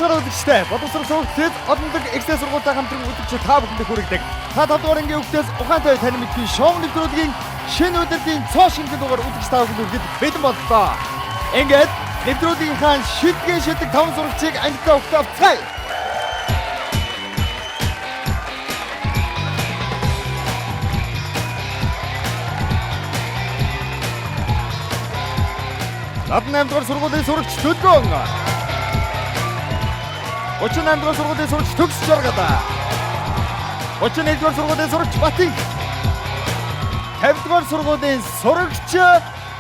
Сайн бацгаана үзэгчтэй. Боловсрол сувгтээс олонлог Excel сургуультай хамтран үзэгч та бүхэнд хүргэдэг. Та 5 дугаар ангийн хүүхдээс ухаантай танин мэдхийн шоу нэвтрүүлгийн шинэ удирдын цоо шинэхэн дугаар үзэгч та бүхэнд хүргэхэд бэлэн боллоо. Ингээд нэвтрүүлгийнхаа шилдэгэн шилдэг 5 сурагчийг ангидаа өгтөө авцгаая. 78 дугаар сургуулийн сурагч Төлгөөн. 38 дугаар сургуулийн сурагч Төгс Жаргал. 31 дугаар сургуулийн сурагч Батинх. 50 дугаар сургуулийн сурагч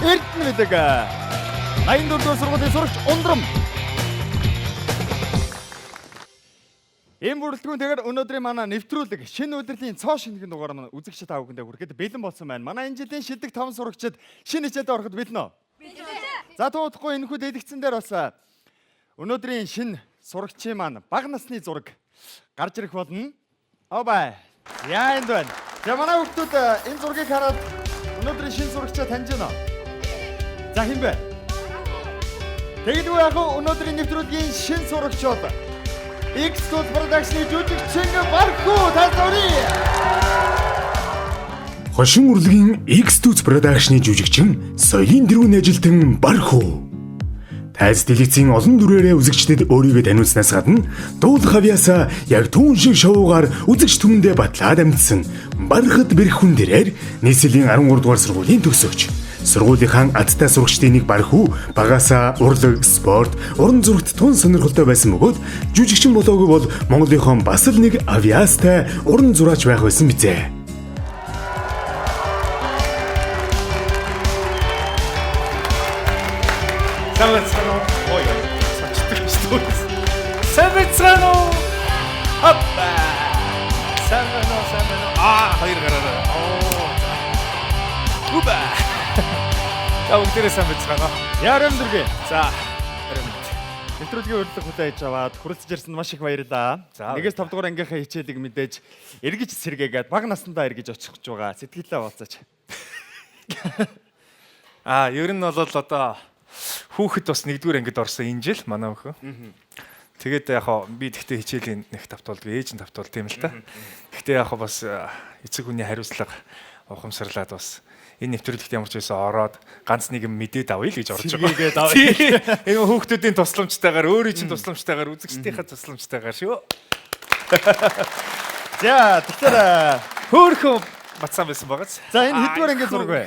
Эрдэнэ Бэлэг. 84 дугаар сургуулийн сурагч Ундрам. Энэ бүрэлдэхүүнтэйгээр өнөөдрийн манай нэвтрүүлэг шинэ удирдлийн цоо шинэхэн дугаар маань үзэгч та бүхэндээ хүрэхэд бэлэн болсон байна. Манай энэ жилийн шилдэг 5 сурагчид шинэ хичээлдээ ороход бэлэн үү? За туудахгүй энэхүү дэлгэцэн дээр бас өнөөдрийн шинэ сурагчийн маань бага насны зураг гарч ирэх болно. Обай. Яа энд байна. За манай хүүхдүүд энэ зургийг хараад өнөөдрийн шинэ сурагчаа таньж байна уу? За хэн бэ? Тэгэдгүй яг өнөөдрийн нэвтрүүлгийн шинэ сурагч бол X Tools Production-ы жүжигчин Бархүү Тазори. Хошин урлагийн X2 Production-ы жүжигчин соёлын дэрвэн ажилтан Бархүү. Тайз дэлгэцийн олон дүрээрээ үзэгчдэд өөрийгөө таниулснаас гадна дуулах авьяасаа яг түүн шиг шоугаар үзэгч түмэндээ батлаад амжсан Бархад бэрх хүн дээрээр нийслэлийн 13 дугаар сургуулийн төгсөгч. Сургуулийнхаа адтай сурагчдын нэг Бархүү багасаа урлаг, спорт, уран зурагт тун сонирхолтой байсан бөгөөд жүжигчин болоогүй бол Монголынхон бас л нэг авьяастай уран зураач байх байсан бизээ. Сайн байцгаана уу? Ой, сочдөг шүү дээ. Сайн байцгаана уу? Хоппа. Сайн байна уу? Сайн байна уу? Аа, хоёр гараараа. Оо. За. Үба. За, бүгдээрээ сайн байцгаана уу? Яарам дэргээ. За, орой мэнд. Нэвтрүүлгийн урилга хүлээж аваад хүрэлцэж ирсэнд маш их баярлалаа. За, Нэгээс 5 дугаар ангийнхаа хичээлийг мэдээж эргэж сэргээгээд бага насндаа эргэж очих гэж байгаа. Сэтгэлээ болцооч. Аа, ер нь бол одоо хүүхэд бас нэгдүгээр ангид орсон энэ жил манай өхөө. Тэгээд яг хаа би тэгтээ хичээлийн нэг тавтуулдаг, ээж нь тавтуул тийм л та. Тэгтээ яг хаа бас эцэг хүний хариуцлага ухамсарлаад бас энэ нэвтрүүлэгт ямар ч байсан ороод ганц нэг юм мэдээд авъя л гэж орж байгаа. Сэргээгээд авъя. Тий. Энэ хүүхдүүдийн тусламжтайгаар, өөрийн чинь тусламжтайгаар, үзэгчдийнхээ тусламжтайгаар шүү. За тэгэхээр Хөөхөн бацаан байсан байгааз. За энэ хэддүгээр ангийн зураг вэ?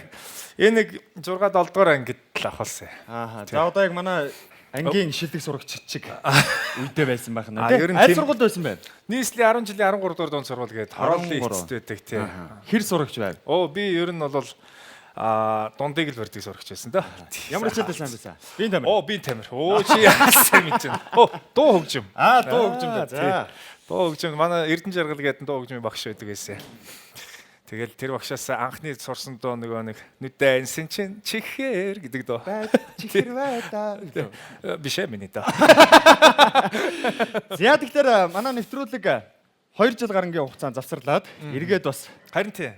Энэ нэг 6 7 дугаар ангид л авахлаа. Ааха. За одоо яг манай ангийн шилдэг сурагч чиг үедээ байсан байх нь. Аа, ер нь Аль тийм. сургуульд байсан бэ? Нийслэлийн 10 жилийн 13 дугаар дунд сургууль гээд хорооллын 13. эцэст байдаг тий. Хэр сурагч байв? Оо би ер нь бол дундыг л барьдаг сурагч байсан да. Ямар хичээлээ сайн байсан? Би тамир. Оо би тамир. Оо чи яасан юм чинь. Оо дуу хөгжим. Аа, дуу хөгжим дээ. Тий. За. Дуу хөгжим манай Эрдэнэ жаргал гэдэг дуу хөгжмийн багш байдаг байсан. Тэгэл тэр багшаас анхны сурсан дуу нөгөө нэг нүдэнсэн чинь чихээр гэдэг дуу. Чихэр бай та. Биш миний дуу. За тэгэхээр манай нэвтрүүлэг 2 жил гарангийн хугацаанд завсарлаад эргээд бас Харин тий.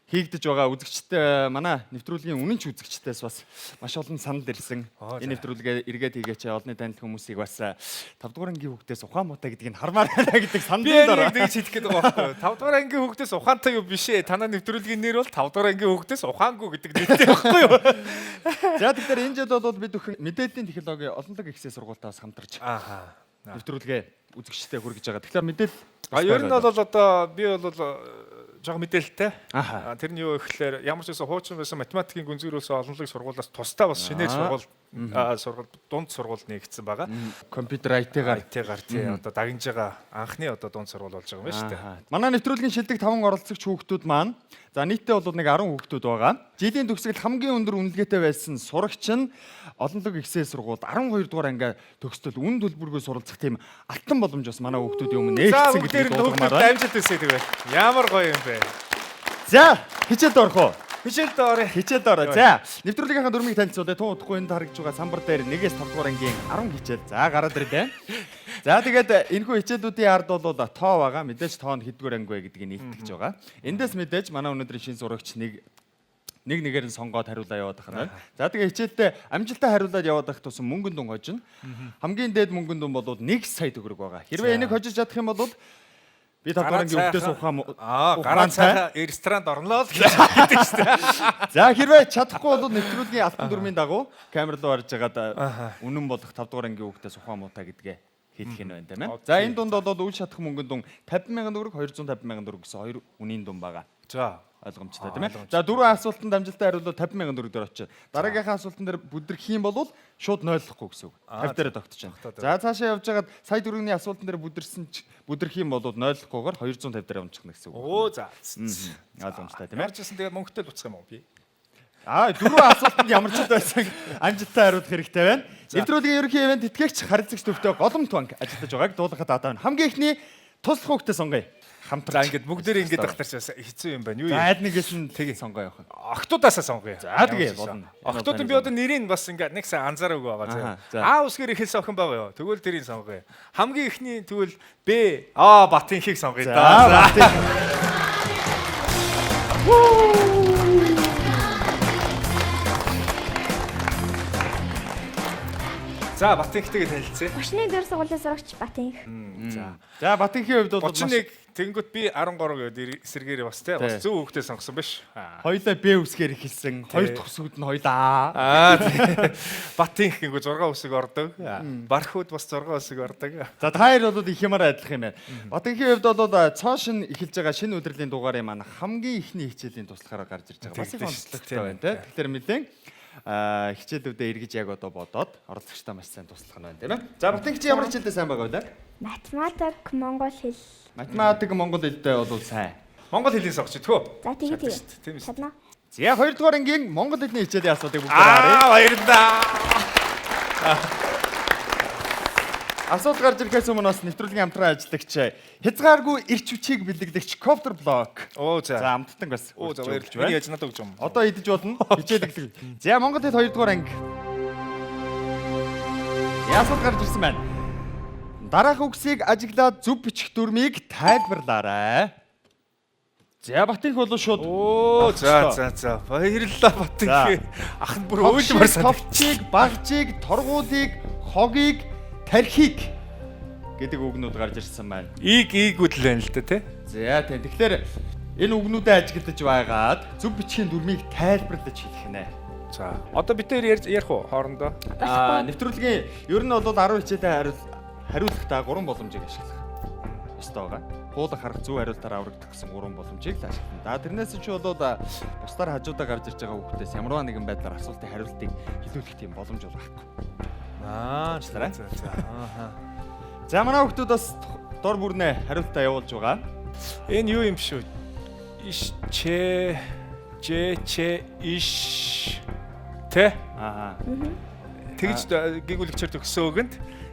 хийгдэж байгаа үзэгчтэй манай нэвтрүүлгийн үнэнч үзэгчдээс бас маш олон санал ирсэн. Аа, за. Энэ нэвтрүүлгээ эргээд хийгээч олонний танил хүмүүсийг бас 5 дугаар ангийн хүүхдээс ухаан муутай гэдгийг нь хармаар байна гэдэг Би саналын яг дараа. тэгж хэлэх гээд байгаа байхгүй юу? 5 дугаар ангийн хүүхдээс ухаантай юу биш ээ. Танаа нэвтрүүлгийн нэр бол 5 дугаар ангийн хүүхдээс ухаангүй гэдэг нэртэй байхгүй юу? За тэгэхээр энэ жил бол бид бүхэн мэдээллийн технологи олонлог ихсээ сургуультаас хамтарч Ааха. нэвтрүүлгээ үзэгчтэй хүргэж байгаа. Тэгэхээр мэдээлэл А ер нь бол одоо би бол жоо мэдээлэлтэй. Аха. Тэр нь юу гэхээр ямар ч байсан хуучин байсан математикийн гүнзгийрүүлсэн олонлог сургуулиас тусдаа бас шинээр сургууль сургууль дунд сургууль нэгдсэн байгаа. компьютер IT-гаар IT-гаар тий одоо дагнж байгаа анхны одоо дунд сургууль болж байгаа юм байна шүү дээ. Ааха. Манай нэвтрүүлгийн шилдэг 5 оролцогч хүүхдүүд маань за нийтдээ бол нэг 10 хүүхдүүд байгаа. Жилийн төгсгөл хамгийн өндөр үнэлгээтэй байсан сурагч нь олонлог ихсээ сургуульд 12 дугаар ангиа төгсдөл үн төлбөргүй суралцах тийм алтан боломж бас манай хүүхдүүдийн өмнө За нээгдсэн бүгдээр гэдгийг нь дуулгамаар хүүхдүүд байна. амжилт хүсье тэгвэл. Ямар гоё юм бэ. За хичээлд орох уу? Хичээлд орё. Хичээлд ороо. За нэвтрүүлгийнхаа дөрмийг танилцуулъя. Тун удахгүй энд харагдж байгаа самбар дээр 1-ээс 5 дугаар ангийн 10 хичээл. За гараад ирлээ. За тэгээд энэхүү хичээлүүдийн ард бол тоо байгаа. Мэдээж тоо нь хэддүгээр анги вэ гэдгийг нийтгэж байгаа. Эндээс мэдээж манай өнөөдрийн шин сурагч 1 Нэг нэгээр нь сонгоод хариулаа яваад байх нь. За тэгээ хичээлдээ амжилттай хариулаад яваад байх тусам мөнгөн дун хожино. Хамгийн дээд мөнгөн дун бол 1 сая төгрөг байгаа. Хэрвээ энийг хожиж чадах юм бол би 5 дугаар ангийн өвдөөс ухаан Аа, гараа цайхан ресторанд орнолоо л гэж хэлдэг шүү дээ. За хэрвээ чадахгүй бол нэвтрүүлгийн алтан дүрмийн дагуу камер руу харж байгаад үнэн болох 5 дугаар ангийн хүүхдээс ухаан муутай гэдгээ хэлэх нь байна, тийм ээ. За энэ дунд бол үл шатах мөнгөн дун 50 мянган төгрөг, 250 мянган төгрөг гэсэн хоёр үнийн дун байгаа. За. Ойлгомжтой, тийм ээ. За дөрвөн асуултанд амжилттай хариулвал 50 мянган төгрөг дээр очив. Дараагийнхаа асуултан дээр бүдрэх юм бол шууд нойлохгүй гэсэн үг. 50 дээр тогтож байна. За цаашаа явж байгаад сая төгрөгийн асуултан дээр бүдэрсэн ч бүдрэх юм бол нойлохгүйгээр 250 дээр унчихна гэсэн үг. Оо за. Ойлгомжтой, тийм ээ. Ямар ч гэсэн тэгээ мөнгөтэй л буцах юм уу би? Аа, дөрвөн асуултанд ямар ч байсан амжилттай хариулах хэрэгтэй байна. Нэвтрүүлгийн ерөнхий ивент тэтгэгч харилцагч төвтэй Голомт банк ажиллаж байгааг дуулахад дадаа байна. Хамгийн эхний туслах хүүхдээ сонгоё. За Хамтарч. ингээд бүгдээрээ ингээд ахтарч бас хэцүү юм байна. Юу За юм? аль нэгээс нь тэгээ сонгоё явах нь. Охтуудаасаа сонгоё. За, тэгээ болно. Охтууд нь би одоо нэрийг бас ингээд нэг сайн анзаараагүй байгаа Аха, заа. за. А үсгээр эхэлсэн охин байгаа юу? Тэгвэл тэрийг сонгоё. Хамгийн эхний тэгвэл Б А Батынхийг сонгоё За да. Батын. За Батынхтэйгээ танилцъя. 31 дэх сургуулийн сурагч Батынх. За. За Батынхийн хувьд бол маш 31 тэнгүүт би 13 гэдэг эсэргээр бас те бас Тий. зөв хүүхдээ сонгосон биш. Аа. Хоёлаа Б үсгээр эхэлсэн. Хоёр дахь үсгүүд нь хоёлаа А. Аа тий. Батынх гингүү 6 үсэг ордог. Бархууд бас 6 үсэг ордог. За та хоёр бол их юмараа адилхан юм байна. Батынхийн хувьд бол цоо шин эхэлж байгаа шинэ удирдлын дугаарын маань хамгийн эхний хичээлийн туслахаараа гарч ирж байгаа. Бас их Тэгдэж шүү онцлогтой дээ, байна, те. Тэгэхээр нэлээд хичээлүүдээ эргэж яг одоо бодоод оролцогчтой маш сайн туслах нь байна, тийм ээ. За Батынх чи ямар хичээлдээ сайн байгаа вэ? Математик, монгол хэл. Математик, монгол хэлтэй бол сайн. Монгол хэлийг сонгоч тгөө. За тэгээ Чадна шүү дээ, тэгээ. тийм үү? Чадна. За хоёрдугаар ангийн монгол хэлний хичээлийн асуудыг бүгдээр харъя. Аа баярлалаа. Асуулт гарч ирэхээс өмнө бас нэвтрүүлгийн хамтран ажиллагч хязгааргүй эрч хүчийг бэлэглэгч Коптер Блок. Оо за. За амттан бас. Оо за үрж өгч баярлалаа. байна. Миний яаж надад өгч юм. Одоо идэж болно. Хичээлэглэг. За Монгол хэл 2 дугаар анги. Яасууд гарч ирсэн байна. Дараах үгсийг ажиглаад зөв бичих дүрмийг тайлбарлаарай. За Батынх бол шууд Оо за за за. Баярлалаа Батынх. Ах нь бүр уйлмар санагдав. Товчийг, багжийг, торгуулийг, хогийг, тархийг гэдэг үгнүүд гарч ирсэн байна. Иг игүүд л байна л да тий. За тийм. Тэгэхээр энэ үгнүүдээ ажиглаж байгаад зөв бичгийн дүрмийг тайлбарлаж хэлэх нэ. За. Одоо бид тэр ярьж ярих уу хоорондоо? Аа, нэвтрүүлгийн ер нь бол 10 хичээлээ хариулахдаа 3 боломжийг ашиглах ёстой байгаа. Хуулах харах зөв хариултаар аврагдах гэсэн 3 боломжийг л ашиглана. За тэрнээс чи бол бусдаар хажуудаа гарч ирж байгаа хүүхдээс ямарваа нэгэн байдлаар асуултын хариултыг хилүүлэх тийм боломж бол байхгүй. Аа за, за за. Ааха. За манай хүүхдүүд бас дор бүрнээ хариултаа явуулж байгаа. Энэ юу юм шүү? Иш ч ж ч иш тэ Аа. тэгж гэгүүлэгчээр төгссөн үгэнд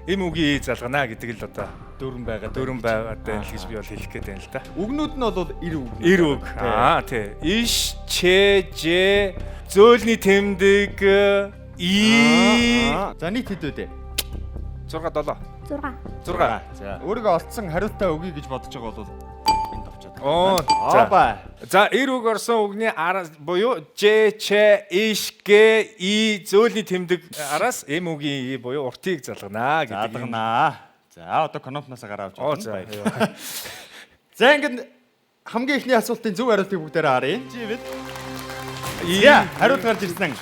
эм үгийн и залгана гэдэг л одоо Дөрвөн байгаа. дөрөн байгаад байна л гэж би бол хэлэх гээд байна л да. Үгнүүд нь бол 90 үг. Эр үг. Аа тий. Иш ч ж зөөлний тэмдэг и За нийт хэд вэ? 6 7 6. 6. За өөрийгөө олдсон хариултаа өгье гэж бодож байгаа бол энд товчоод. Оо за. За. За эр үг орсон үгний араас буюу ж ч иш г и зөөлний тэмдэг араас эм үгийн и буюу уртыг залганаа гэдэг. юм. Заалганаа. За одоо кнопноос гараа авч Оо болно. за. Баярлалаа. За ингээд хамгийн эхний асуултын зөв хариултыг бүгдээрээ харъя. Живэд. И За хариулт гарч ирсэн.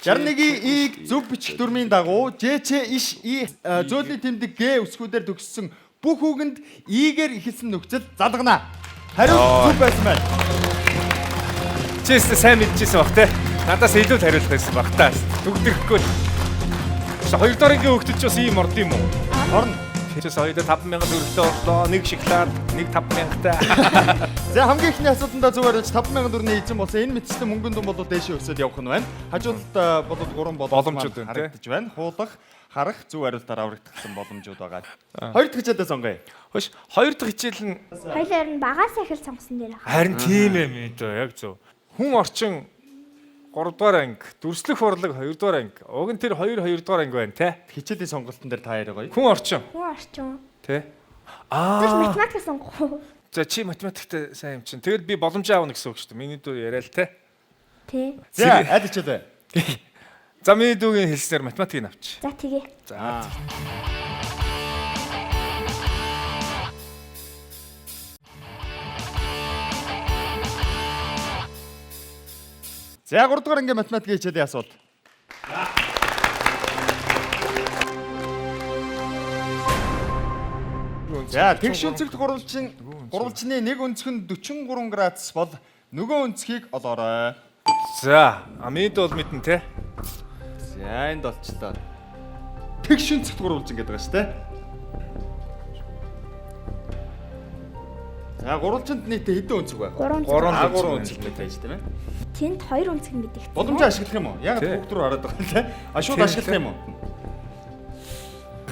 61-ийн ийг зөв бичих дүрмийн дагуу Ж Ч Ш И зөөлний тэмдэг Г өсгүүдээр төгссөн бүх үгэнд И-гээр эхэлсэн нөхцөл залгана. Хариулт зөв байсан байна. Чи өстө сайн мэдчихсэн бах те. Надаас илүү л хариулах байсан бах та. Түгдрэхгүй л. Хоёрдугаар ангийн хүүхдүүд ч бас ийм орд юм уу? Орно. Чи бас хоёулаа 5000 төгрөгтэй орлоо. Нэг шоколад, нэг 5000-тай. За хамгийн эхний асуултандаа зөв хариулж 5000 төгрөгийн эзэн болсон. Энэ мэтчилэн мөнгөн дүн бол дээшээ өсөд явах нь байна. Хажуудалд бол 3 Боломжууд байна, тий? харагдаж байна. Хуулах, харах, зөв хариултаар аврагдах гэсэн боломжууд байгаа. Хоёр дахь хичээлээ сонгоё. Хош хоёр дахь хичээл нь Хоёулаар нь багаас эхэл сонгосон дээр байгаа. харин тийм ээ мэдээ яг зөв. Хүн орчин 3 дугаар анги, дүрслэх урлаг 2 дугаар анги. Уг нь тэр 2 2 дугаар анги байна те. Хичээлийн сонголтын дээр та яриа гоё. Хүн орчин Хүн орчин. те. Зөв Аа. математик сонгох уу? За чи математикт сайн юм чинь. Тэгэл би боломж аавна гэсэн үг шүү дээ. Миний дүү яриа л те. Тий. За, аль хичээл вэ? За миний дүүгийн хэлснээр математикийг авч. За тэгээ. За. За, 3 дугаар ангийн математикийн хичээлийн асуулт. За, тэгш өнцөгт гурвалжны нэг өнцөг нь 43 градус бол нөгөө өнцгийг олоорой. За, миний дүү бол мэднэ те. За, энд олчлоо. Тэгш өнцөгт гурвалжин гэдэг байгаа шүү дээ. За, гурвалжинд нийтдээ хэдэн өнцөг байх вэ? 3 өнцөг. Гурван А, өнцөг гурван байна. өнцөг байж тийм ээ. Тэнд 2 өнцөг мэдэгдсэн. Боломжоо ашиглах юм уу? Яг Тий. хүүхд рүү хараад байгаа юм те. А шууд Тий, ашиглах юм уу?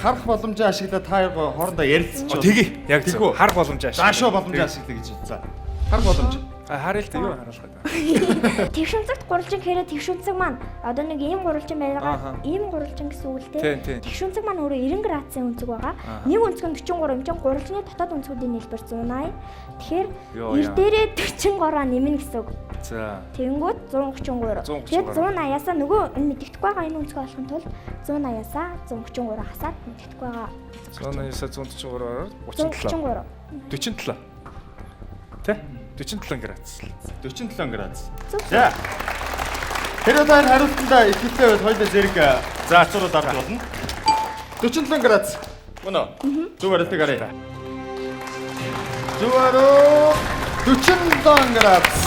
Харах боломжоо ашиглаад та хоёр хоорондоо ярилцчих. Тэгье. Яг Тэгэх зөв. үү? Харах боломж ашиг. За шуу боломжоо ашиглая гэж бодсон. Харах боломж. А харъя л та юу харуулах вэ? Тэгш өнцөгт гурвалжин гэхээр тэгш өнцөг маань одоо нэг ийм гурвалжин Ааха. байгаа. Ийм гурвалжин гэсэн үг л Тийм, дээ. тийм. Тэгш өнцөг маань өөрөө 90 градусын өнцөг байгаа. Нэг өнцөг нь 43 юм чинь гурвалжны дотоод өнцгүүдийн нийлбэр 180. Тэгэхээр Йоо, 90 яа. дээрээ 43 нэмнэ гэсэн үг. За. Тэгэнгүүт 133. 133. Тэгээд 180-аас нөгөө энэ мэддэхгүй байгаа энэ өнцгөө олохын тулд 180-аас 133 хасаад мэддэхгүй байгаа. 189 143-аар 37. 133. 47. Тэ? 47 градус. 47 градус. Зөв. За. Тэр удаа хариултандаа итгэлтэй байвал хоёулаа зэрэг за ацуурууд авч болно. 47 градус. Мөн үү? Зөв хариултыг харъя. Зөв хариулт 47 градус.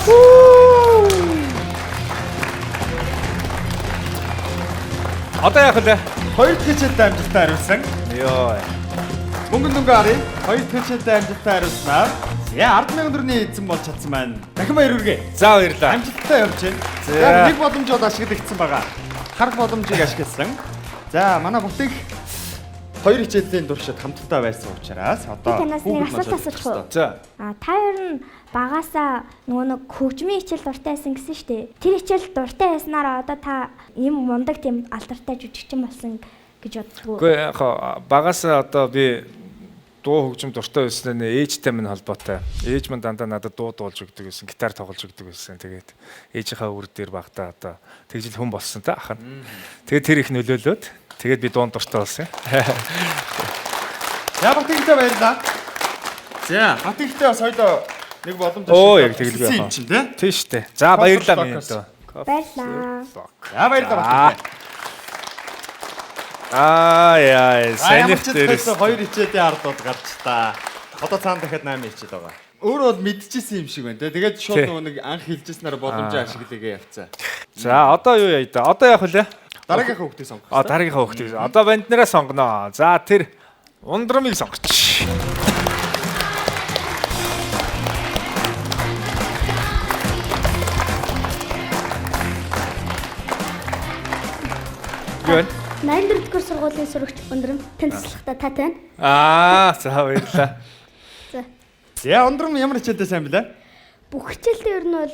Одоо яах вэ? Хоёр дахь хичээлдээ амжилттай хариулсан. Йоо. Мөнгөн дүнгээ харъя. Хоёр дахь хичээлдээ амжилттай хариулснаар за 100000 төгрөгийн эзэн болж чадсан байна. Дахин баяр хүргэе. За баярлалаа. Амжилттай явж байна. За. За нэг боломж бол ашиглагдсан байгаа. Харах боломжийг ашигласан. За манай Бутыг хоёр хичээлийн туршид хамтдаа байсан учраас одоо Би танаас нэг хүүхэд маань асуулт асуух уу? ёстой. За. А та хоёр нь багасаа нөгөө нэг хөгжмийн хичээл дуртай байсан гэсэн шүү дээ. Тэр хичээл дуртай байснараа одоо та ийм мундаг тийм алдартай жүжигчин болсон гэж боддгоо. Үгүй яг багасаа одоо би дуу хөгжим дуртай байснаа нэ ээжтэй минь холбоотой. Ээж минь дандаа надад дуу дуулж өгдөг байсан, гитар тоглож өгдөг байсан. Тэгээд ээжийнхаа үр дээр багтаа одоо тэгжил хүн болсон та ахна. Тэгээд тэр их нөлөөлөөд тэгээд би дуунд дуртай болсон. За Батыгтай баярлалаа. За Батыгтай бас хоёлоо нэг боломж Оо яг тэгэлгүй юм чинь тий. Тийм шүү дээ. За баярлалаа минь дөө. Баярлалаа. За баярлалаа Батыгтай. Аа яа, Сайн санийх дээрээс хоёр хичээлийн ардууд гарч та. Одоо цаана дахиад 8 хичээл байгаа. Өөрөө бол мэдчихсэн юм шиг байна те. Тэгээд шууд Тий. нөгөө нэг анх хэлжсэнээр боломжоо ашиглая явцаа. За одоо юу яа да? Одоо яах вэ? Дараагийнхаа хүүхдийг сонгох. А дараагийнхаа хүүхдийг. Одоо банднараа сонгоно. За тэр ундрамыг сонгоч. Юу вэ? 84 дугаар сургуулийн сурагч Өндрөм тань туслахдаа таатай байна. Аа, за баярлалаа. За. За ундрам ямар хичээлдээ сайн блэ? Бүх хичээлдээ ер нь бол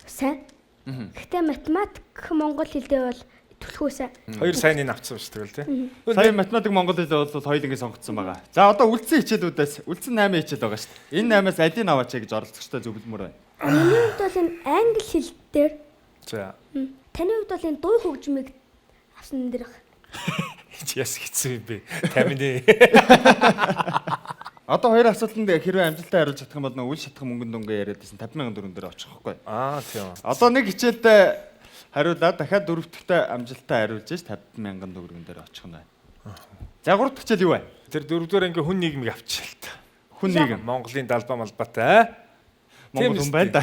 сайн. Гэхдээ математик, монгол хэл дээр бол түлхүү сайн. Хоёр сайныг авцсан шүү тэгэл тий. Сая математик монгол хэл бол хоёулангийг сонгоцсон байгаа. За одоо үлдсэн хичээлүүдээс үлдсэн 8 хичээл байгаа шүү дээ. Энэ 8-аас алийг аваач гэж оролцогчтой зөвлөмөр байна. Миний хувьд бол энэ англи хэл дээр За. таны хувьд бол энэ дуу хөгжмийг авсан дээрх. Чи яс хэцүү юм бэ? Тамины. Одоо хоёр асуултанд хэрвээ амжилттай хариулж чадах юм бол нөө үл шатах мөнгөн дүнгээ яриад байсан 50,000 төгрөгөн дээр очих байхгүй. Аа, тийм. Одоо нэг хичээлдээ хариулаад дахиад дөрөвдөгтөө амжилттай хариулж ш 50,000 төгрөгөн дээр очих нь байна. За гурав дахь хичээл юу вэ? Тэр дөрөвдүгээр анги хүн нийгмийг авчихъя л та. Хүн нийгэм. Монголын далбаа малбаатай. Монгол хүн байна да.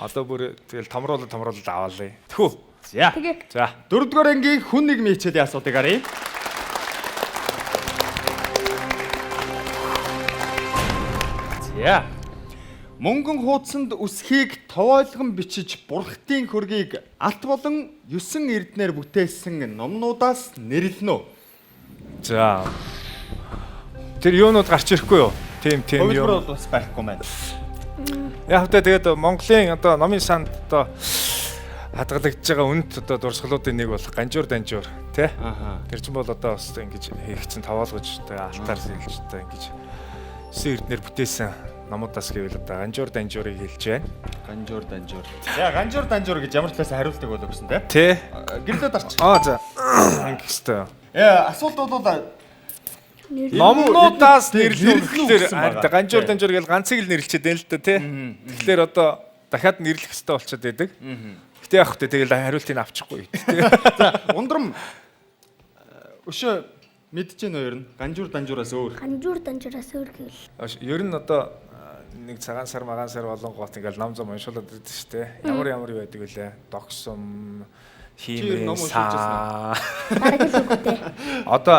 Одоо бүр тэгэл томруулаад томруулаад аваалаа. Тэхүү. За. Тэгээ За. Дөрөвдүгээр ангийн хүн нийгмийн хичээлийн асуултыг харъя. За. Мөнгөн хуудсанд үсхийг товойлгон бичиж бурхтын хөргийг алт болон 9 эрднээр бүтээсэн номнуудаас нэрлэнэ үү? За. Тэр юунууд гарч ирэхгүй юу? Тийм тийм Хувилбар юм. бол бас байхгүй маань. Яг тэ тэгээд Монголын одоо номын санд одоо хадгалагдж байгаа үнэт одоо дурсгалуудын нэг бол ганжуур данжуур тий. Аха. Тэр чинь бол одоо бас ингэж хийгдсэн таваалгаж одоо алтаар сэлж одоо ингэж 9 эрднэр бүтээсэн номуудаас гэвэл одоо ганжуур данжуурыг хэлж байна. Ганжуур данжуур. За ганжуур данжуур гэж ямар ч байсан хариултыг бол өгсөн те. Тэ. Гэрлээ дарч. Аа за. Ингэх ёстой. Асуулт бол Номнуудаас нэрлэн нэрлэн өгөхлөөр өгсөн байгаа. ганжуур Тий. данжуур гэж ганцыг л нэрлчихэд байна л да тий. Тэгэхээр одоо дахиад нэрлэх ёстой болчиход байдаг. Гэтэ яах вэ? Тэгэл хариултыг авчихгүй. Тий. За ундрам өшөө мэдэж гэнэ хоёр нь ганжуур данжуураас өөр. Ганжуур данжуураас өөр гэвэл Ер нь одоо нэг цагаан сар магаан сар болон гот ингээл ном зам уншуулад байдаг шүү дээ. Ямар ямар юу байдаг вүлээ? Догсом, Чи ер нь хиймээ, ном уншуулж саа. бараг л үгтэй. Одоо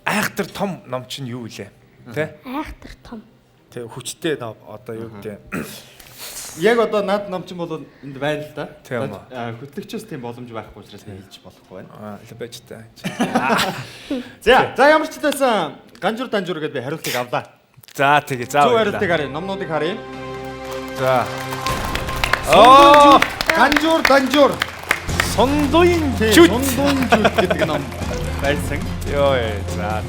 айхтар том ном чинь юу вүлээ? Тэ? Айхтар том. Тэ хүчтэй ном одоо юу гэдэг. Яг одоо над ном чинь бол энд байна л да. Тийм үү. Хөтлөгчөөс тийм боломж байхгүй учраас би хэлж болохгүй байна. Аа, л байж та. За за ямар ч байсан ганжуур данжуур гэдээ би хариултыг авлаа. За тэгээ за. Зөв хариултыг харъя. Номнуудыг харъя. За. Аа, Ганжуур данжуур. сундуйн Тийм, жүт. Сундуун жүт гэдэг ном байсан. Йоо, за.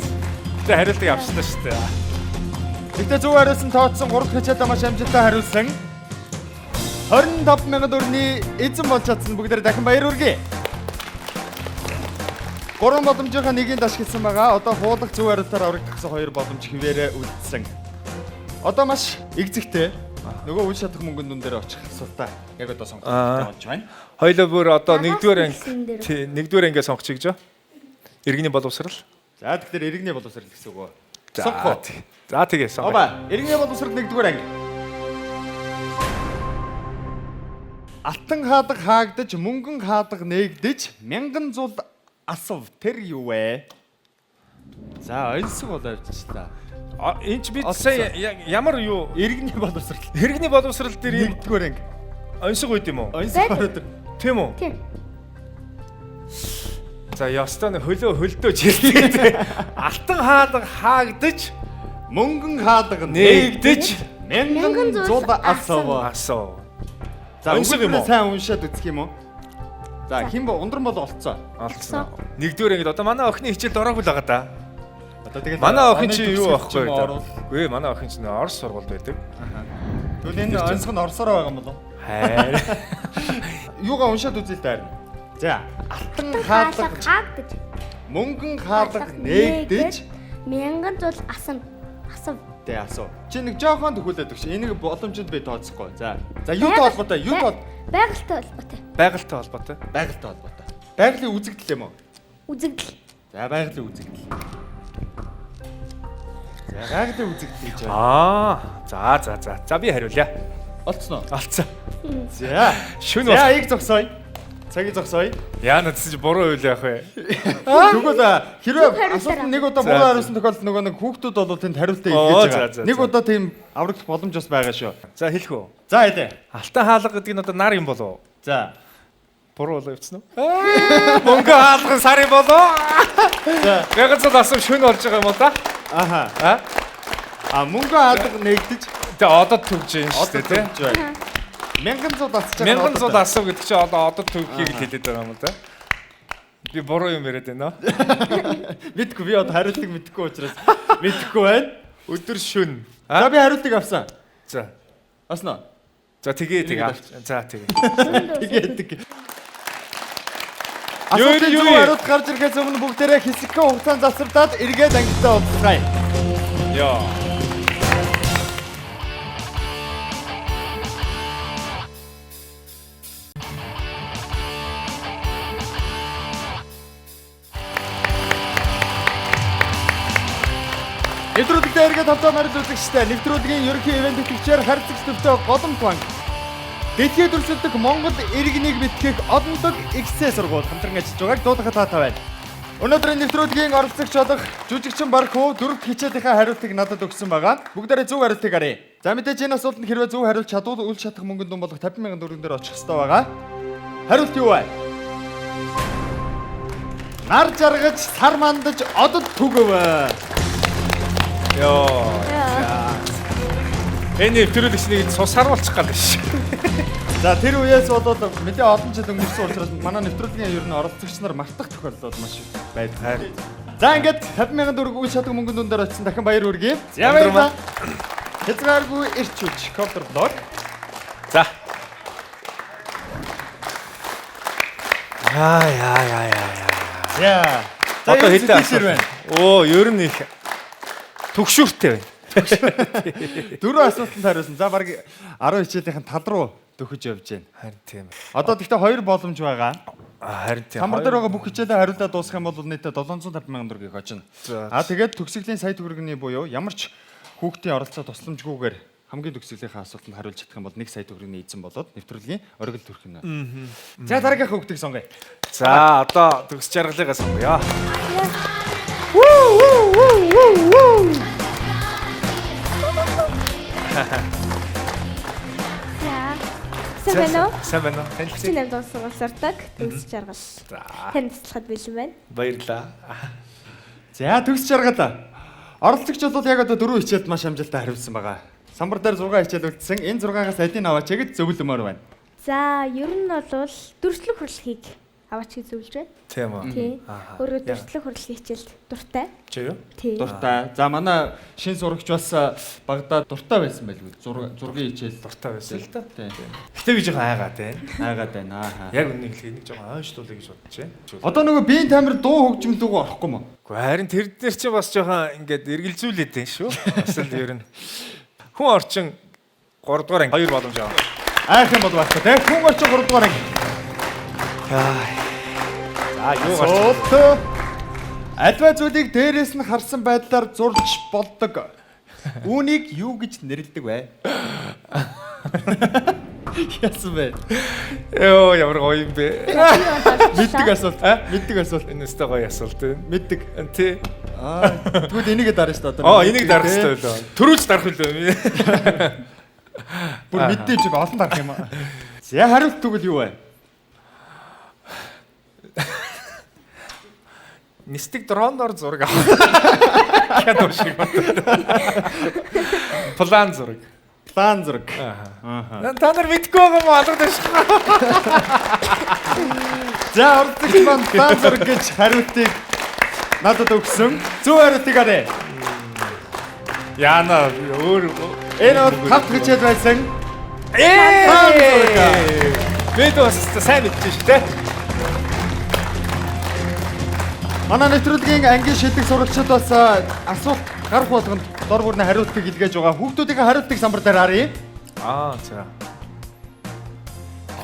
Гэтэ хариултыг авчлаа шүү дээ. Гэхдээ зөв хариулсан тооцсон 3 дахь хичээлээ маш амжилттай хариулсан. 25 мянган төгрөгийн эзэн болж чадсан бүгдээр дахин баяр хүргэе. Гурван боломжийнхаа нэгийг дашгилсан байгаа. Одоо хуулах зөв хариултаар аврагдах гэсэн хоёр боломж хിവэрэ үлдсэн. Одоо маш эгзэгтэй нөгөө үл шатах мөнгөн дүн дээр очих асуултаа яг одоо сонгох хэрэгтэй болж байна. Хоёлоо бүр одоо Араас нэгдүгээр хэлсэн анги дээр. тий, нэгдүгээр ангиа сонгочих гэж. Иргэний боловсрал. За тэгэхээр иргэний боловсрал гэсэн үг үү? За, Сонгох уу? тий. За тэгээ сонгоё. Оба, иргэний боловсрал нэгдүгээр анги. Алтан хаалга хаагдаж, мөнгөн хаалга нээгдэж, мянган зул асав тэр юу вэ? За, ойнсог бол авчихлаа. А, энэ ч би Олсон. сая ямар юу Иргэний боловсрал Иргэний боловсрал дээр ийм нэгдүгээр анги. онсог үйд юм уу? Ойнсог Байдаг. ороод. Тийм үү? Тийм. За ёстой нь хөлөө хөлдөө чирдэг. тий. Алтан хаалга хаагдаж Мөнгөн хаалга нээгдэж мянган Мянган зул зул асав. асуу. За, Ойнсог юм уу? Сайн уншаад үзэх юм уу? За, хэн бо ундран бол олцоо. Олцсон. Нэгдүгээр ангид одоо манай охины хичээлд ороогүй л байгаа да. Одоо тэгэл Манай охин чи оны юу төгсгөл аахгүй ч юм уу да. орвол. Үгүй ээ, манай охин чинь Орос сургуульд байдаг. Тэгвэл энэ онцгой нь орсороо байгаа юм болов уу? Хайр. Юугаа уншаад үзье л даа. За, алтан Хаалга хаалга, хаагдаж мөнгөн хаалга нээгдэж мянган зул асан асав. тэ асуу. Чи нэг жоохон төхүүлээд өгч. Энийг боломжинд би тооцохгүй. За. За, юутай холбоотой? Юутай хол- Байгальтай холбоотой. Байгальтай холбоотой. байгальтай холбоотой. Байгалийн үзэгдэл юм уу? Үзэгдэл. За, байгалийн үзэгдэл. За, байгалийн үзэгдэл гэж байна. Аа, за за за. За би хариулъя. Олцсон уу? Олцсон. За. Шүн За, бол. ийг зогсооё. Цагийг зогсооё. Яа надад чи буруу үйл яах вэ? Тэгвэл хэрвээ Зөв хариултаар асуулт нэг удаа За, буруу за. хариулсан тохиолдолд нөгөө нэг хүүхдүүд бол тэнд хариултаа Оо, илгээж за, байгаа. за, Нэг за. удаа тийм аврагдах боломж бас байгаа шүү. За хэлэх үү? За хэлээ. Алтан хаалга гэдэг нь одоо нар юм болов уу? За. Буруу болоо явцсан уу? Мөнгө хаалган сар юм болов? За. Мянган цул асуу шүн болж байгаа юм уу да? Аха. А? А мөнгө хаалга нээгдэж Тэгээ одод төгж юм шүү одоо дээ тий. төгж байна. Мянган зул асч байгаа. Мянган цул асуу гэдэг чинь одоо одод төгхийг л хэлээд байгаа юм уу да? Би буруу юм яриад байна уу? Мэдгүй би одоо хариултыг мэдэхгүй учраас мэдэхгүй байна. Өдөр шүн. За би хариултыг авсан. За. Авсан уу? За тэгээ тэгээ. За тэгээ. Тэгээ тэг. Юу Асуултын юу зөв юу? хариулт гарч ирэхээс өмнө бүгдээрээ хэсэгхэн хугацаанд засвардаад эргээд ангидаа уулзцгаая. Йоо. Нэвтрүүлэгтээ эргээд тавтаа морил үзэгчтэй нэвтрүүлгийн ерөнхий ивент тэтгэгчээр харьцагч төвтэй Голомт банк Дэлхийд өрсөлдөх Монгол иргэнийг бэлтгэх олондог XC сургууль хамтран ажиллаж байгааг дуулахад таатай байна. Өнөөдрийн нэвтрүүлгийн оролцогч болох жүжигчин Бархуу дөрөв хичээлийнхаа хариултыг надад өгсөн байгаа. Бүгдээрээ зөв хариултыг харъя. За мэдээж энэ асуултанд хэрвээ зөв хариулт чадвал үл шатах мөнгөнд дүн болох 50 мянган төгрөгөн дээр очих ёстой байгаа. Хариулт юу вэ? Нар жаргаж, сар мандаж, одод түгэв. Йоо. Энэ нэвтрүүлэгч нэг цус харуулчих гал ш. За тэр үеэс болоод нэлээ олон жил өнгөрсөн учраас манай нэвтрүүлгийн ер нь оролцогч нар мартах тохиолдол маш их байдаг. За ингээд 50 мянган төгрөг үйл шатаг мөнгөн дүн дээр очсон дахин баяр хүргэе. За баярлалаа. Хязгааргүй эрч хүч Коптер блог. За. Яа яа яа яа яа. За. За Одоо хэдэн асуулт байна? Оо, ер нь их төгшүүртэй байна. Дөрвөн асуултанд хариулсан. За баг 10 хичээлийнхэн тал руу дөхөж явж байна. Харин тийм. Одоо тэгтээ хоёр боломж байгаа. Харин тийм. Самбар дээр байгаа бүх хичээлээ хариулаад дуусгах юм бол нийтдээ 750 мянган төгрөгийг очино. За. А тэгээд төгсгөлийн сая төгрөгийн буюу ямар ч хүүхдийн оролцоо тусламжгүйгээр хамгийн төгсгөлийнхээ асуултанд хариулж чадах юм бол 1 сая төгрөгийн эзэн болоод нэвтрүүлгийн оргил төрөх нь. За дараагийнхаа хүүхдийг сонгоё. За, одоо төгс жаргалыгаа сонгоё. За. Сайн байна уу? Сайн байна уу? Танилцъя. 38 дугаар сургууль сурдаг. Төгс жаргал. За. Тань туслахад бэлэн байна. Баярлалаа. За төгс жаргал. Оролцогч бол яг одоо дөрвөн хичээлд маш амжилттай хариулсан байгаа. Самбар дээр 6 хичээл үлдсэн. Энэ 6-аас алийг аваач гэж зөвлөмөр байна. За, ер нь бол дүрслэх хурлахыг аваач гэж зөвлөж байна. Тийм үү. Тий. Ааха. Өөрөө Яа. дүрслэх хурлахын хичээлд дуртай. Чи юу? Тий. Дуртай. За манай шин сурагч бас багадаа дуртай байсан байлгүй. Зургийн хичээл Дуртай байсан л да. Тий. Гэтэ би жоохон айгаад байна. Айгаад байна. Аа. Яг үннийг хэлэхэд нэг жоохон ойшлуулъя гэж бодож байна. Одоо нөгөө биеийн тамир дуу хөгжим лүүгөө орохгүй мó? Гэхдээ харин тэр дээр чи бас жоохон ингээд эргэлзүүлээд байна шүү. Бас л ер нь хүн орчин 3 дугаар анги хоёр боломж аваа. Айх юм бол байхгүй те. Хүн орчин 3 дугаар анги. За юу гарч Асуулт. Альва зүйлийг дээрээс нь харсан байдлаар зурж болдог. Үүнийг юу гэж нэрлэдэг вэ? Яасан бэ? Йоо ямар гоё юм бэ. Мэддэг асуулт. Мэддэг асуулт. Энэ өстой гоё асуулт байна. Мэддэг. Тий. Аа, тэгвэл энийгээ дарна шүү дээ одоо. Оо энийг дарах хэрэгтэй байлаа. Төрүүлж дарах үлээ. Бүр мэддэг чиг олон дарах юм аа. За хариулт тэгвэл юу вэ? Нисдэг дроноор зураг авах. Кино шиг байна. План зураг. План зураг. Аа. Та нар мэдгүй байгаа юм уу? Алга тавьчих. За оролцогч маань план зураг гэж хариултыг надад өгсөн. Зөв хариултыг харъя. Яна өөр Энэ бол тав дахь хичээл байсан. Ээ! План зураг. Бид бас сайн мэдчихэж шүү дээ. Манай нэвтрүүлгийн ангийн шилдэг сурагчид бас асуулт гарах болгонд дор бүрний хариултыг илгээж байгаа. Хүүхдүүдийн хариултыг самбар дээр харъя. Аа за.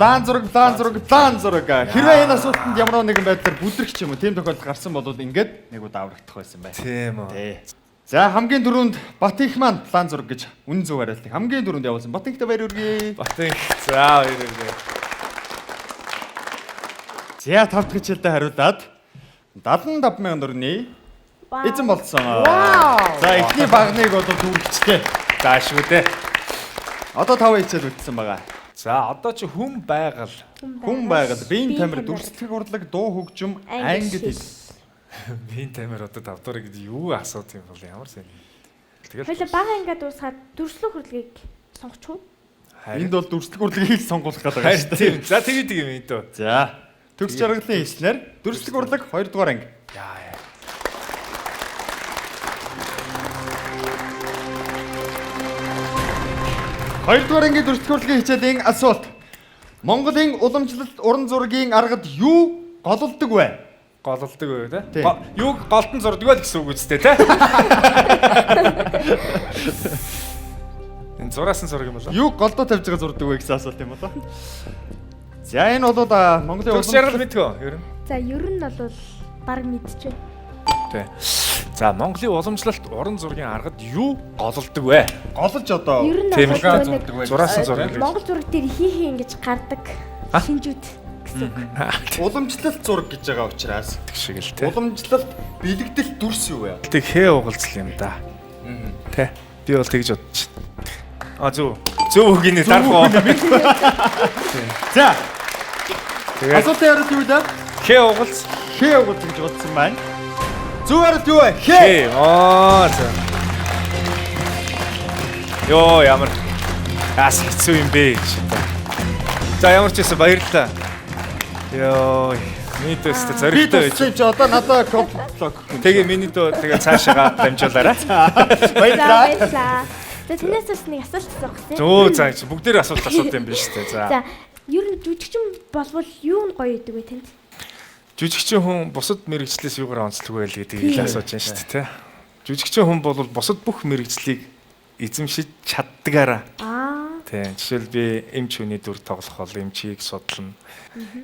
План зураг, план зураг, план зураг. Хэрвээ энэ асуултанд ямар нэгэн байдлаар бүдрэх ч юм уу тийм тохиолдол гарсан бол ингээд нэг удаа аврагдах байсан байна. Тийм үү. Тий. За хамгийн түрүүнд Бат их маань план зураг гэж үнэн зөв хариултыг хамгийн түрүүнд явуулсан. Бат ихтэй баяр хүргэе. Батын. За баярлалаа. За тав дахь хичээлдээ хариулаад 75 мянган төгрөгийн эзэн болсон. За эхний багныг бол түргэжтэй. За шүү дээ. Одоо 5 хичээл үлдсэн байгаа. За одоо чи хүн байгаль. Хүн байгаль, биеийн тамир, дүрслэх урлаг, дуу хөгжим, англи хэл. Биеийн тамир одоо давтарыг гэж юу асууд юм бол ямар сайн. Тэгэл Хоёлаа бага ангиа дуусгаад дүрслэх хурлыг сонгочих уу? Энд бол дүрслэх урлагийг сонгуулах гэдэг байгаа шүү дээ. тийм. За тэгээд юм энэ дөө. За. Төгс жаргалын хэлснээр дүрслэх урлаг 2 дугаар анги. Яа яа. Хоёрдугаар ангийн дүрслэх урлагийн хичээлийн асуулт. Монголын уламжлалт уран зургийн аргад юу голлдог вэ? Голлдог үү те? Тийм. Юуг голтон зурдаг вэ гэсэн үг үстэй те? Энэ зураасан зураг юм болоо. Юу голдоо тавьж байгаа зурдаг вэ гэсэн асуулт юм болоо. За энэ бол Монголын Төгс жаргал мэдгөө ер нь. За, ер нь бол баг мэдчихэв. Тий. За Монголын уламжлалт уран зургийн аргад юу голлдог вэ? Голж одоо Ер нь Тийм бол л. нөгөө нэг зурдаг вэ? Зураасан зураг. гэж. Монгол зураг дээр хий хий ингэж гардаг шинжүүд гэсэн үг. Уламжлалт зураг гэж байгаа учраас шиг л те. уламжлалт бэлэгдэл дүрс юу вэ? Тэг хээ угалцл юм да. Тэ. Би бол тэгж бодож байна. А зөв. Зөв үгний дарах уу? За Тэгээд асуултын хариулт юу вэ? хээ угалц. Хээ угалц гэж бодсон байна. Зөв хариулт юу вэ? Хээ. Хээ. Аа за. Йоо ямар ас хэцүү юм бэ гэж. За ямар ч байсан баярлалаа. Йоо. Миний дэстэ Би зоригтой байж. туссан чи одоо надаа коп блок. Тэгээ миний дөө тэгээ цаашаага дамжуулаарай. За, Баярлалаа. баярлалаа. За танаас бас нэг асуулт асуух гэсэн. Зөө за бүгдээр асуулт асууд юм биш үү? За. За ер нь жүжигчин болвол юу нь гоё идэг вэ танд? Жүжигчин хүн бусад мэрэгчлээс юугаар онцлог вэ гэдгийг ил асууж байна шүү дээ, тэ. Жүжигчин хүн бол бусад бүх мэрэгчлийг эзэмшиж чаддгаараа. Аа. Тийм. Жишээл би эмч хүний дүр тоглох бол эмчийг судлана.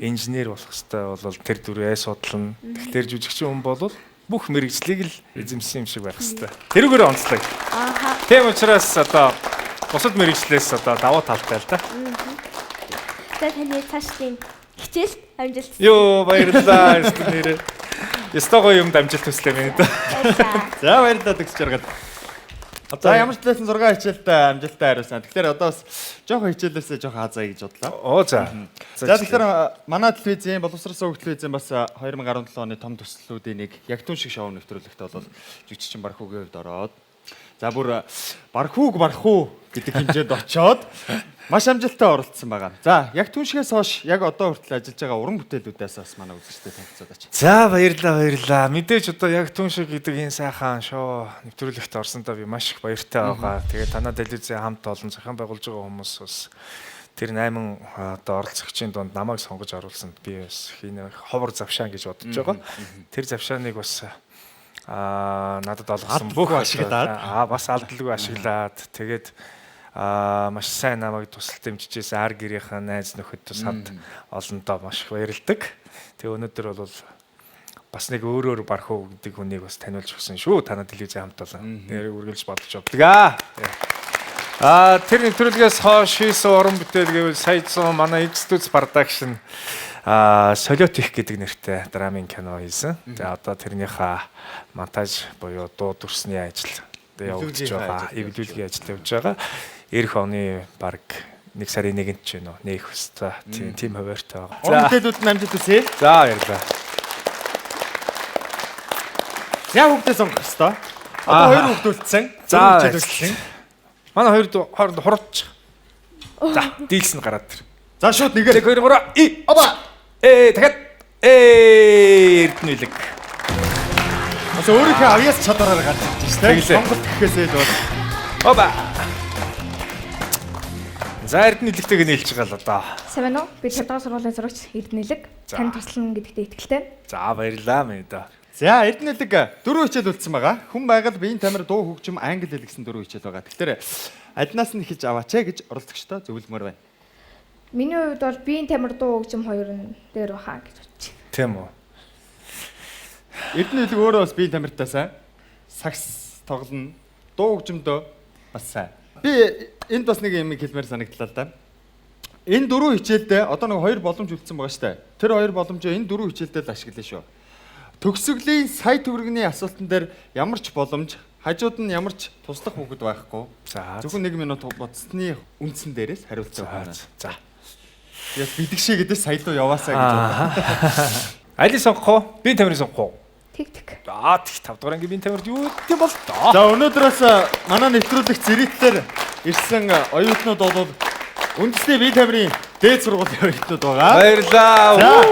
Инженер болох хэвээр бол тэр дүрээ судлана. Тэгэхээр жүжигчин хүн бол бүх мэрэгчлийг л эзэмшсэн юм шиг байх хэвээр. Тэрүүгээр онцлог. Ааха. Тийм учраас одоо бусад мэрэгчлээс одоо давуу талтай л да. За таны цаашдын хичээлд амжилт. Йоо баярлалаа ёстой нэрээ. Ёстой гоё юмд амжилт хүслээ минь. Баярлалаа. За баярлалаа төгсөж жаргал. За ямар ч талаас нь 6 хичээлд амжилттай хариулсан. Тэгэхээр одоо бас жоохон хичээлээсээ жоохон хазаа гэж бодлоо. Оо за. За тэгэхээр манай телевизийн боловсрол сувг телевизийн бас 2017 оны том төслүүдийн нэг яг түн шиг шоу нэвтрүүлэгт бол жүжигчин Бархуугийн хувьд ороод за бүр Бархууг Бархуу гэдэг хэмжээнд очоод маш амжилттай оролцсон байгаа. За яг түн шигээс хойш яг одоо хүртэл ажиллаж байгаа уран бүтээлүүдээс бас манай үзэгчдэд танилцуулаач. За баярлалаа баярлалаа. Мэдээж одоо яг түн шиг гэдэг энэ сайхан шоу нэвтрүүлэгт орсондоо би маш их баяртай байгаа. Тэгээ танаа телевизийн хамт олон зохион байгуулж байгаа хүмүүс бас тэр 8 одоо оролцогчийн дунд намайг сонгож оруулсанд би бас хийнэ ховор завшаан гэж бодож байгаа. Тэр завшааныг бас надад олгосон бүх ашиглаад. Бас алдалгүй ашиглаад тэгээд маш сайн намайг тусалт дэмжижсэн ар гэрийнхэн найз нөхөд тус хамт олондоо маш их баярлдаг. Тэгээ өнөөдөр бол бас нэг өөрөөр Бархуу гэдэг хүнийг бас таниулж өгсөн шүү. Танай телевизийн хамт олон. Нэрийг үргэлж бодож явдаг аа. Тэр нэвтрүүлгээс хойш хийсэн уран бүтээл гэвэл сая 100 манай X2 Production Солиот их гэдэг нэртэй драмын кино хийсэн. Тэгээ одоо тэрнийхээ монтаж буюу дуу дүрсний ажил явагдаж байгаа. Эвлүүлгийн ажил явж байгаа. Ирэх оны баг 1 сарын 1-нд ч юм уу нээх өстой. Тийм хуваартай байгаа. Уран бүтээлүүд нь амжилт хүсье. За баярлалаа. За хүүхдээ сонгох ёстой. Одоо хоёр хүүхд үлдсэн. За хичээл үлдсэн. Манай хоёр хооронд хурууч. За дийлс нь гараад ир. За шууд нэгээр 1 2 3 и Оба. Дахиад Эрдэнэлэг. Бас өөрийнхөө авьяас чадвараар гарч ирж байна шүү дээ. Сонголт гэхээсээ л бол. Оба. За Эрдэнэлэгтэйг нийлж байгаа л одоо. Сайн байна уу? Би 5 дугаар сургуулийн зурагч Эрдэнэлэг. Тань туслана гэдэгтээ итгэлтэй. За баярлалаа минь да. За Эрдэнэлэг дөрвөн хичээл үлдсэн байгаа. Хүн байгаль, биеийн тамир, дуу хөгжим, англи хэл гэсэн дөрвөн хичээл байгаа. Тэгэхээр альнаас нь эхэлж аваач ээ гэж оролцогчдоо зөвлөмөр байна. Миний хувьд бол биеийн тамир, дуу хөгжим хоёр нь дээр баха гэж бодчих. Тийм үү. Эрдэнэлэг өөрөө бас биеийн тамиртай сайн. Сакс тоглоно. Дуу хөгжимдөө бас сайн. Би энд бас нэг юм хэлмээр санагдлаа л да. Энэ дөрвөн хичээлдээ одоо нэг хоёр боломж үлдсэн байгаа шүү дээ. Тэр хоёр боломжоо энэ дөрвөн хичээлдээ л ашиглая шүү. Төгсгөлийн сая төгрөгийн асуултан дээр ямар ч боломж, хажууд нь ямар ч туслах хүүхэд байхгүй. За зөвхөн 1 минут бодсны үндсэн дээрээс хариулцаа өгнө. За. Яг бидгшээ гэдэг сая руу яваасаа гэж бодлоо. Алийг сонгох уу? Биеийн тамирыг сонгох уу? Тэг тэг. Аа тэг 5 дугаар анги биеийн тамирт юу гэм бол доо. За өнөөдрөөс манай нэвтрүүлэг зэрэгтлэр ирсэн оюутнууд бол үндэсний биеийн тамирын дээд сургуулийн оюутнууд байгаа. Баярлалаа. За.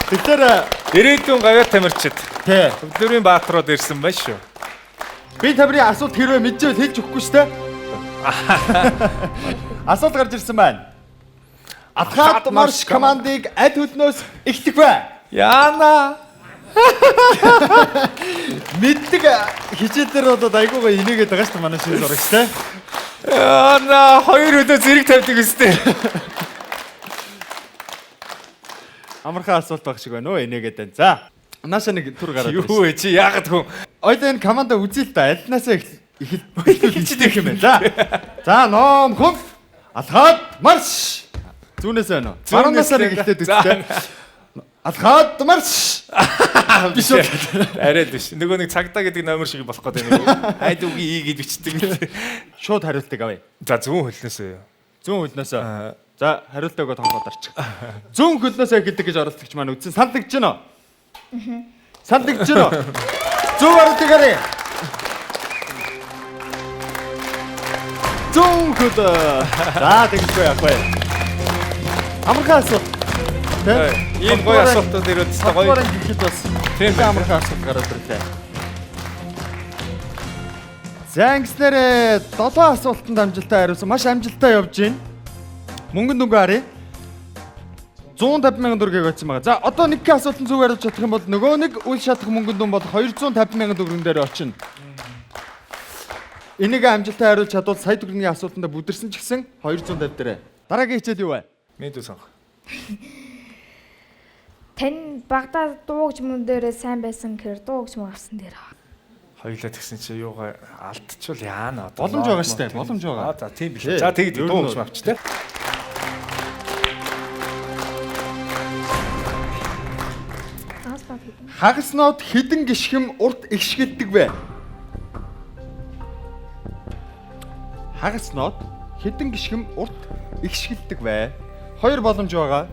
Тэгэхээр ирээдүйн гавьяат тамирчид. Тий. Өглөөрийн бааtruуд ирсэн байна шүү. Биеийн тамирын асуулт хэрвээ мэдчихвэл хэлж өгөхгүй шүү дээ. Асуулт гарч ирсэн байна. Алхаад марш командыг аль хөлнөөс эхлэх вэ? Яна. Мэддэг хичээлээр бол айгуугаа инээгээд байгаа шүү дээ манай шинэ зурагч те. Яна хоёр өдөө зэрэг тавьдаг өстэй. Амархан асуулт байх шиг байна уу инээгээд байна. За. Нааша нэг түр гараад ирсэн. Юу вэ чи яагаад хүн? Ойлоо энэ команда үзье л да. Альнаасаа эхэлж юм байна. За. За ном хөм. Алхаад марш. Зүүнээс байна уу? Баруунаасаа нэг эхлээд үзтээ. Алхаад марш. Биш үү? Арай л биш. Нөгөө нэг цагдаа гэдэг номер шиг болох гэдэг нэг. Айд үгүй и гэж бичдэг. Шууд хариултыг авъя. За зүүн хөлнөөсөө. Зүүн хөлнөөсөө. За хариултаа өгөө тонхоод орчих. Зүүн хөлнөөсөө эхэлдэг гэж оролцогч маань үзсэн. Санал нэгж гэнэ үү? Санал нэгж гэнэ үү? Зүүн хариултыг харъя. Зүүн хөл. За тэггүй яах вэ? Амархан асуулт. Тэ? Ийм гоё асуултууд ирээд та гоё. Гоё гэхэд бас тийм амархан асуулт гараад ирлээ. За ингэснээр 7 асуултанд амжилттай хариулсан. Маш амжилттай явж байна. Мөнгөн дүнгээ харъя. 150 мянган төгрөгийг очсон байгаа. За одоо нэг асуултанд зөв хариулж чадах юм бол нөгөө нэг үл шатах мөнгөн дүн бол 250 мянган төгрөгөн дээр очино. Энийг амжилттай хариулж чадвал сая төгрөгийн асуултанд бүдэрсэн ч гэсэн 250 дээрээ. Дараагийн хичээл юу вэ? Мэдүү сонгох. Тань багада дуу хөгжмөн дээрээ сайн байсан гэхээр дуу хөгжмөн авсан дээр. Хоёлаа тэгсэн чи юугаа алдчихвал яана одоо. Боломж байгаа шүү дээ, боломж байгаа. Аа за тийм биш. За тэгд дуу хөгжим авч те. Хагас нот хэдэн гишгэм урт эгшгэлдэг вэ? Хагас нот хэдэн гишгэм урт эгшгэлдэг вэ? Хоёр боломж байгаа.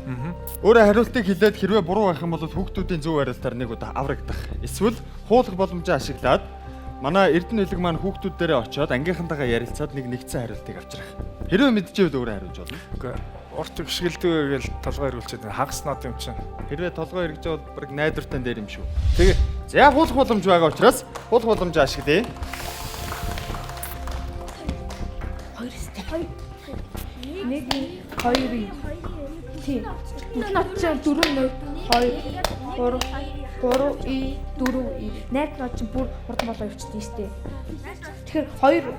Өөрөө хариултыг хэлээд хэрвээ буруу байх юм бол хүүхдүүдийн зөв хариултаар нэг удаа аврагдах. Эсвэл хуулах боломжоо ашиглаад манай Эрдэнэ хэлэг маань хүүхдүүд дээрээ очиод ангийнхантайгаа ярилцаад нэг нэгдсэн хариултыг авчрах. Хэрвээ мэдчихвэл өөрөө хариулж болно. Үгүй урт эгшгэлдэг гэж толгой эргүүлчихэд хагас нот юм чинь. Хэрвээ толгой эргэж бол баг найдвартай дээр юм шүү. Тэгээ. За хуулах боломж байгаа учраас хуулах боломжоо ашиглая. 1 2 Тийм. Бүтэн нот чинь 4 0 2 3 3 и 4 и 8 нот чинь бүр хурдан болоо явчихдаг шүү дээ. Тэгэхээр 2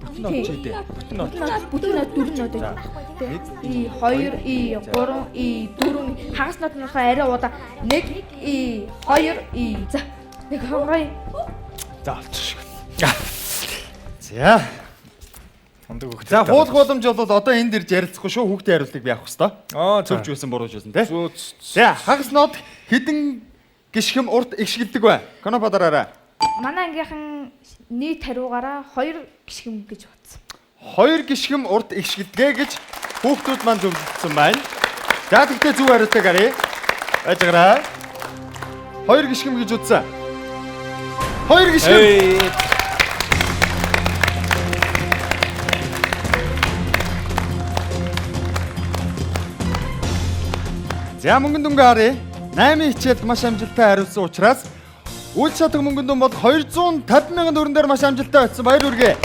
Бүтэн нот чи дээ. Бүтэн нот. Бүтэн нот 4 нот байдаг. И 2 и 3 и 4 хагас нот нь болохоор арай удаа 1 и 2 и за нэг хонгой. За олчих шиг. За. Ундаг хүүхдээ. За хуулах боломж бол одоо энд ирж ярилцахгүй шүү. Хүүхдийн хариултыг би авах хэвээр. Аа Зөв ч байсан буруу ч байсан тий. Зөө. За хагас нот хэдэн гишгэм урт эгшгэлдэг вэ? Конопа дараарай. Манай ангийнхан нийт хариугаараа 2 гишгэм гэж бодсон. 2 гишгэм урт эгшгэлдэгэ гэж хүүхдүүд маань зөвлөсөн байна. За тэгтээ зөв хариултыг харъя. Байж байгаарай. 2 гишгэм гэж утсан. 2 гишгэм. За мөнгөн дүнгээ харъя. 8 хичээлд маш амжилттай хариулсан учраас үйл шатах мөнгөн дүн бол 250 мянган төгрөгөн дээр маш амжилттай очсон. Баяр хүргэе.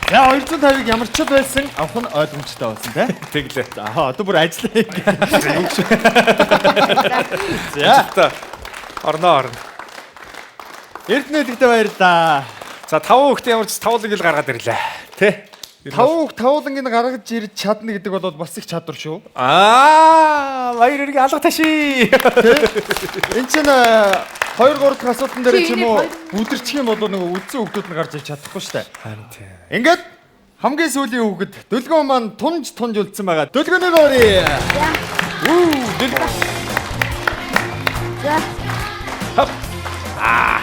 За 250-ыг ямар ч л байсан авах нь ойлгомжтой болсон тий. Тэглээ. За одоо бүр ажиллая. За Орноо орно. Эрдэнэ хэлэгтэй баярлалаа. За 5 хүүхдээ ямар ч тавуулыг л гаргаад ирлээ. Тэ? 5 хүүхд тавууланг нь гаргаж ирж чадна гэдэг бол бас их чадвар шүү. Аа, баяр үргээ алга таши. Энд чинь 2 3 дахь асуултан дээр ч юм уу Чи бүдэрчих юм бол нөгөө үдсэн хүүхдүүд нь гарч ирж чадахгүй шүү дээ. Харин тий. Ингээд хамгийн сүүлийн хүүхэд Дөлгөө маань тунж тунж үлдсэн байгаа. Дөлгөөний гооре. Үү, дөлгөө. За. Аа.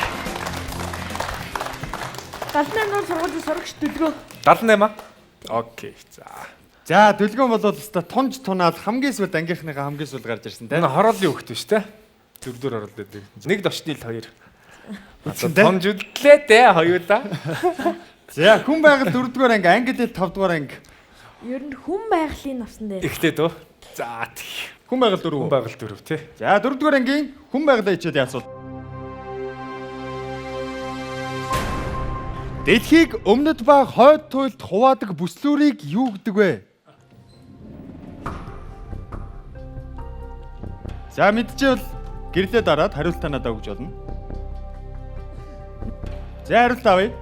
78 дугаар сургуулийн сурагч Дөлгөө. 78. Окей. За. За, Дөлгөө бол өстой тунж тунаал хамгийн сүүлд ангийнхныхаа хамгийн сүүлд гарч ирсэн те. Энэ хорооллын хүүхэд биш те. Дөрөвдөр хороол байдаг. Нэг дошны л хоёр. Үлдсэн те. Тунж үлдлээ те хоёулаа. За, хүн байгаль дөрөвдүгээр анги, англи хэл тавдугаар анги. Ер нь хүн байгалийн авсан дээр. Ихтэй дөө. За тий. Хүн байгаль дөрөв. Хүн байгаль дөрөв тий. За, дөрөвдүгээр ангийн хүн байгалийн хичээлийн асуулт. Дэлхийг өмнөд ба хойд туйлд хуваадаг бүслүүрийг юу гэдэг вэ? За мэдчихвэл гэрлээ дараад хариултаа надад өгч болно. За хариулт авъя.